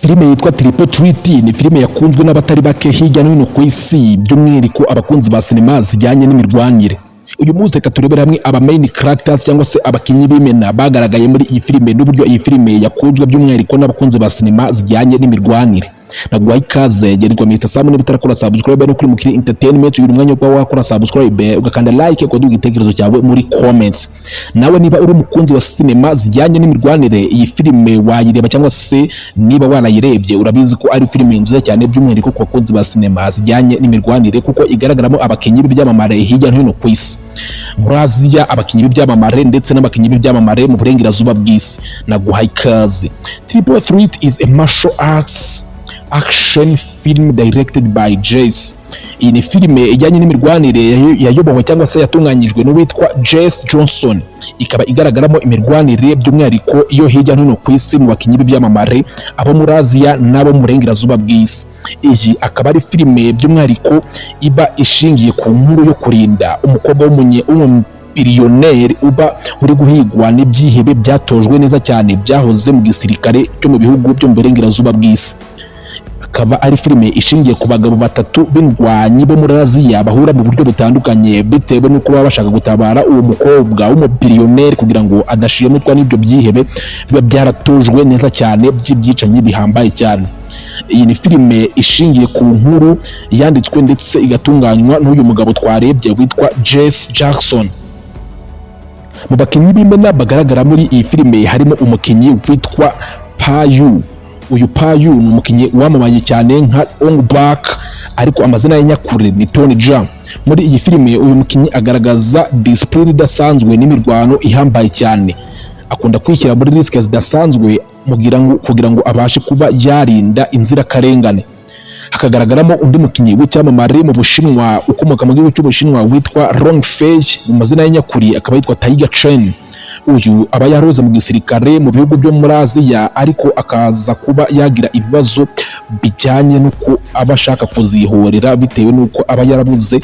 Filime yitwa Triple Threat ni filime yakunzwe n'abatari bake hirya no hino ku isi, by'umwihariko abakunzi ba sinema zijyanye n'imirwanire. Uyu munsi reka turebere hamwe aba main characters cyangwa se abakinnyi b'imena bagaragaye muri iyi filime n'uburyo iyi filime yakunzwe by'umwihariko n'abakunzi ba sinema zijyanye n'imirwanire. Naguhaye ikaze, gererwa Mr Sam. Niba utarakora subscribe no kuri Mukiri Entertainment, uyu mwanya wo kuba wakora subscribe, ugakanda like, ukaduha igitekerezo cyawe muri comments. Nawe niba uri umukunzi wa sinema zijyanye n'imirwanire, iyi filime wayireba, cyangwa se niba warayirebye urabizi ko ari filime nziza cyane, by'umwihariko ku bakunzi ba sinema zijyanye n'imirwanire, kuko igaragaramo abakinnyi b'ibyamamare hirya no hino ku isi, muri Aziya, abakinnyi b'ibyamamare ndetse n'abakinnyi b'ibyamamare mu burengerazuba bw'isi. Naguhaye ikaze. Triple Threat is a martial arts action film directed by Jesse. Iyi ni filime ijyanye n'imirwanire yayobowe cyangwa se yatunganyijwe n'uwitwa Jesse Johnson, ikaba igaragaramo imirwanire by'umwihariko iyo hirya no hino ku isi mu bakinnyi b'ibyamamare, abo muri Aziya n'abo mu burengerazuba bw'isi. Iyi akaba ari filime by'umwihariko iba ishingiye ku nkuru yo kurinda umukobwa w'umubiriyoneri uba uri guhigwa n'ibyihebe byatojwe neza cyane byahoze mu gisirikare cyo mu bihugu byo mu burengerazuba bw'isi. Akaba ari filime ishingiye ku bagabo batatu b'indwanyi bo muri Aziya bahura mu buryo butandukanye bitewe n'uko baba bashaka gutabara uwo mukobwa w'umubiriyoneri kugira ngo adashimutwa n'ibyo byihebe biba byaratojwe neza cyane by'ibyicanyi bihambaye cyane. Iyi ni filime ishingiye ku nkuru yanditswe ndetse igatunganywa n'uyu mugabo twarebye witwa Jesse Jackson. Mu bakinnyi b'imena bagaragara muri iyi filime harimo umukinnyi witwa Payu. Uyu Payu ni umukinnyi wamamaye cyane nka Ong Bak, ariko amazina ye nyakuri ni Tony Jaa. Muri iyi filime uyu mukinnyi agaragaza discipline idasanzwe n'imirwano ihambaye cyane. Akunda kwishyira muri risque zidasanzwe kugira ngo abashe kuba yarinda inzirakarengane. Hakagaragaramo undi mukinnyi w'icyamamare mu Bushinwa ukomoka mu gihugu cy'Ubushinwa witwa Long Fei, mu mazina ye nyakuri akaba yitwa Tiger Chen. Uyu aba yaroze mu gisirikare mu bihugu byo muri Aziya, ariko akaza kuba yagira ibibazo bijyanye n'uko aba ashaka kuzihorera bitewe n'uko aba yarabuze